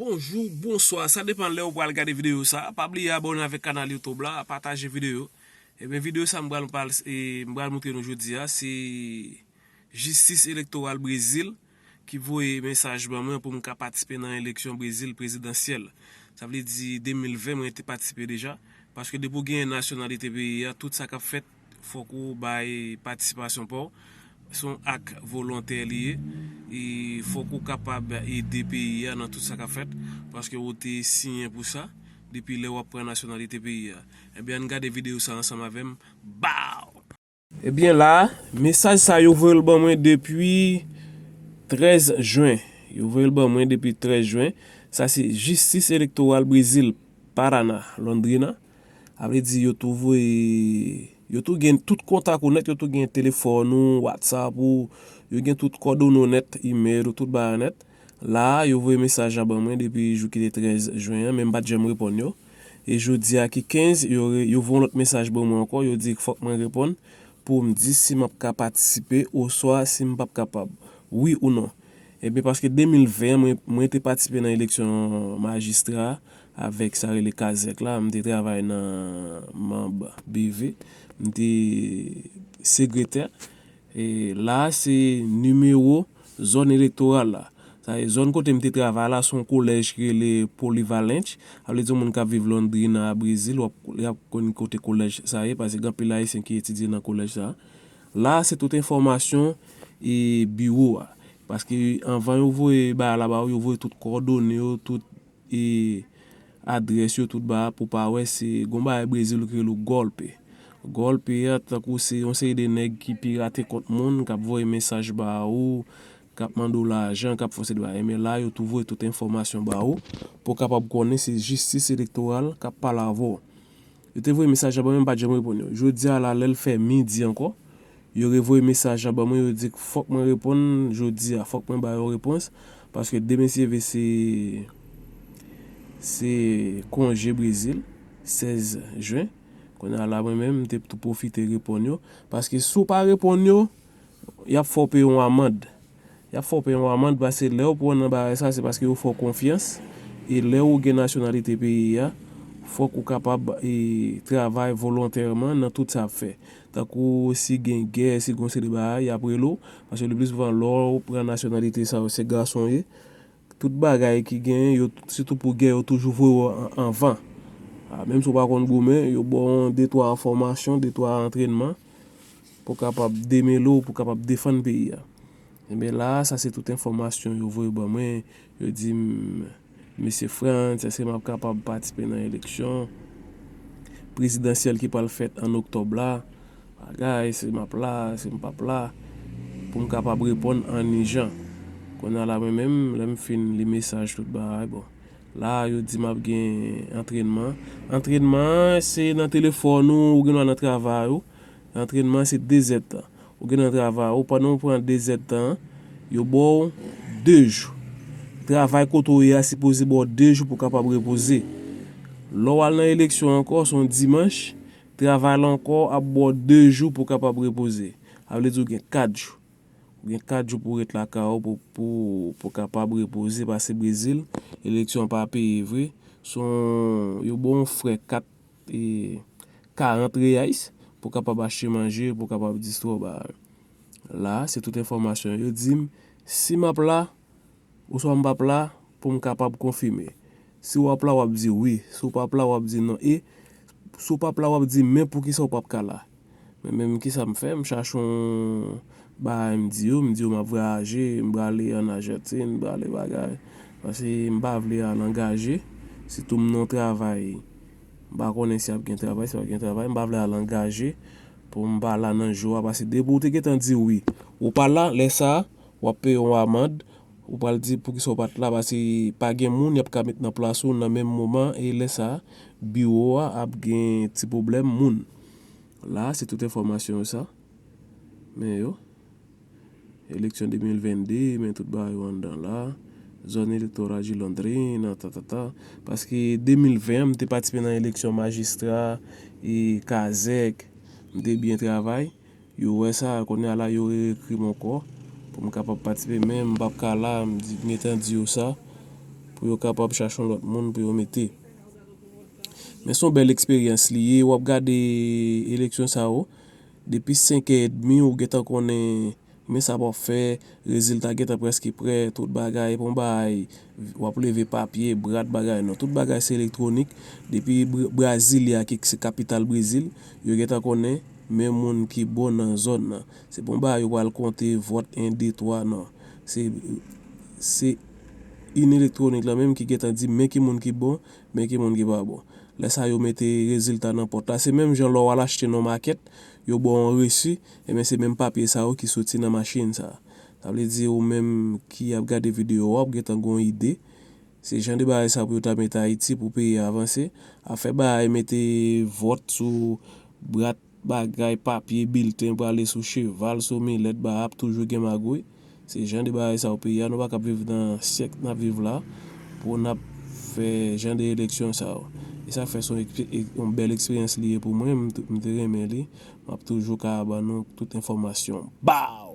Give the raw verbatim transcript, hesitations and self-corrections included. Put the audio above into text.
Bonjou, bonswa, sa depann lè ou pral gade videyo sa. Pa bliye abòne avèk kanal YouTube la, pataje videyo. Ebyen, videyo sa m pral, m pral, e, m pral montre nou jodi a, se jistis elektoral Brezil ki voye mesaj ban mwen pou m ka patisipe nan eleksyon Brezil prezidansyèl. Sa vle di de mil ven mwen te patisipe deja, paske depi w genyen nasyonalite peyi a, tout sa k ap fèt, fòk ou bay patisipasyon pa w. Se yon ak volontè li ye. E fòk ou kapab ede peyi a nan tout sa k ap fèt, paske ou te siyen pou sa depi lè w ap pran nasyonalite peyi a. Ebyen, ann gade videyo sa ansanm avè m. Baw! Ebyen la, mesaj sa yo voye l ban mwen depi trèz jen. Yo voye l ban mwen depi trèz jen. Sa se jistis elektoral Brezil, Paraná, Londrina. A vle di, yo tou voye, yo tou gen tout kontak ou nèt, yo tou gen telefòn ou, WhatsApp ou, yo gen tout kòdone w nèt, email ou, tout bagay nèt. La a, yo voye mesaj la ban mwen depi jou ki te trèz jen an, men m pa t janm reponn yo. E jodi a ki kenz, yo, re- yo voye yon lòt mesaj ban mwen ankò, yo di fòk mwen reponn pou m di si m ap ka patisipe oswa si m p ap kapab. Wi ou non. Ebyen, paske de mil ven an, mwen, mwen te patisipe nan eleksyon majistra avèk sa rele kazèk la. M te travay nan manm B V. M te segretè. E la, se nimewo zòn elektoral la. Sa e zòn kote m te travay la, se yon kolèj ki rele Polivalente. Sa vle di yon moun k ap viv Londrina, Brezil, w ap, y ap konn kote kolèj sa ye, paske gen anpil Ayisyen ki etidye nan kolèj sa. La, se tout enfòmasyon e biwo a. Paske anvan yo voye bagay la ba ou, yo voye tout kòdone yo, tout e adrès yo tout ba pou pa wè se gon bagay Brezil ki rele w golpe. Golpe a, tankou se yon seri de nèg ki pirate kont moun, k ap voye mesaj ba ou, k ap mande w lajan, k ap fè yon seri de bagay. Men la, yo tou voye tout enfòmasyon ba ou pou w kapab konnen se jistis elektoral k ap pale avè w. Yo te voye mesaj la ban mwen, m pa t janm reponn yo. Jodi a la, lè l fè midi ankò, yo revoye mesaj la ban mwen, yo di k fòk mwen reponn jodi a, fòk mwen ba yo repons, paske demen si Dye vle se, se konje Brezil, sèz jen. Kounye a la, mwen menm, m te tou pwofite reponn yo, paske si w pa reponn yo, y ap fè w peye yon amann. Y ap fè w peye yon amann, paske lè yo pran w nan bagay sa, se paske yo fè w konfyans. E lè ou gen nasyonalite peyi a, fòk ou kapab e, travay volontèman nan tout sa w ap fè. Tankou si gen gè, si gen yon seri de bagay, y ap rele w. Paske le pli souvan, lè w pran nasyonalite sa yo, se gason w ye. Tout bagay ki genyen, yo, sitou pou gè, yo toujou voye w an- anvan. A, menm si w pa konn goumen, yo ba w de twa fòmasyon, de twa antrènman pou w kapab demele w, pou w kapab defann peyi a. Ebyen la, sa se tout enfòmasyon yo voye ban mwen. Yo di m, mesye Frantz, èske m ap kapab patisipe nan eleksyon prezidansyèl ki pral fèt an oktòb la? Bagay, si m ap la, si m p ap la, pou m kapab reponn an ijan. Kounye a la, mwen menm, lè m fin li mesaj tout bagay, bon, la, yo di m ap gen antrènman. Antrènman an, se nan telefòn ou, ou gen dwa nan travay ou. Antrènman an, se de zèdtan. Ou gen nan travay ou, pandan w pran de zèdtan an, yo ba w de jou. Travay kote w ye a sipoze ba w de jou pou w kapab repoze. Lè w al nan eleksyon ankò, se yon dimanch, travay la ankò ap ba w de jou pou w kapab repoze. Sa vle di w gen kat jou. Ou gen kat jou pou w ret lakay ou pou, pou, pou w kapab repoze, paske Brezil, eleksyon an pa peye vre. Se yon, yo ba w yon frè kat e karant reais pou w kapab achte manje, pou w kapab distwè w bagay. La, se tout enfòmasyon yo di m, si m ap la, oswa m p ap la, pou m kapab konfime. Si w ap la, w ap di wi. Si w p ap la, w ap di non. E si w p ap la, w ap di men poukisa w p ap ka la. Men menm kisa m fè, m chache yon bagay m di yo, m di yo m ap vwayaje, m prale ann Ajantìn, m prale bagay. Paske m pa vle al angaje, sitou m nan yon travay. M pa konnen si ap gen travay, si p ap gen travay, m pa vle al angaje pou m pa la nan jou a, paske depi w te gentan di wi, ou pa la, lè sa a, w ap peye yon amann, ou pral di poukisa w pa t la, paske pa gen moun y ap ka met nan plas ou nan menm moman, e lè sa a, biwo a ap gen ti pwoblèm moun. La, se tout enfòmasyon yo sa. Men yo. Eleksyon de mil venn de, men tout bagay yo anndan la. Zòn elektoral de Londrina, ta, ta, ta. Paske de mil ven an, m te patisipe nan eleksyon majistra e kazèk. M te byen travay. Yo wè sa, kounye a la, yo reekri m ankò pou m kapab patisipe, men m p ap ka la, m di, m gentan di yo sa. pou yo kapab chache yon lòt moun pou yo mete. Men se yon bèl eksperyans li ye, w ap gade eleksyon sa yo, depi senk è edmi ou gentan konnen men sa w ap fè, rezilta gentan prèske prè, tout bagay, pa yon bagay, w ap leve papye, brat bagay, non, tout bagay se elektwonik, depi Bra- Brasilia ki se kapital Brezil, yo gentan konnen men moun ki bon nan zòn nan. Se pa yon bagay yo pral konte vòt en, de, twa, non. Se, se in elektwonik lan menm ki gentan di men ki moun ki bon, men ki moun ki pa bon. Lè sa yo mete rezilta nan pòt la. Se menm jan lè w al achte nan makèt, yo ba w yon resi, ebyen se menm papye sa yo ki soti nan machin sa. Sa vle di ou menm ki ap gade videyo a, w ap gentan gen yon ide. Se jan de bagay sa pou yo ta mete Ayiti pou peyi a avanse. Afè bagay mete vòt sou brat bagay, papye, bilten, prale sou cheval, sou milèt, ba ap toujou gen magouy. Se jan de bagay sa yo peyi a, nou pa kab viv nan syèk n ap viv la pou n ap fè jan de eleksyon sa yo. E sa fè se yon ekspe- e- yon bèl eksperyans li ye pou mwen, m t- m te renmen li. M ap toujou ka ban nou tout enfòmasyon. Baw!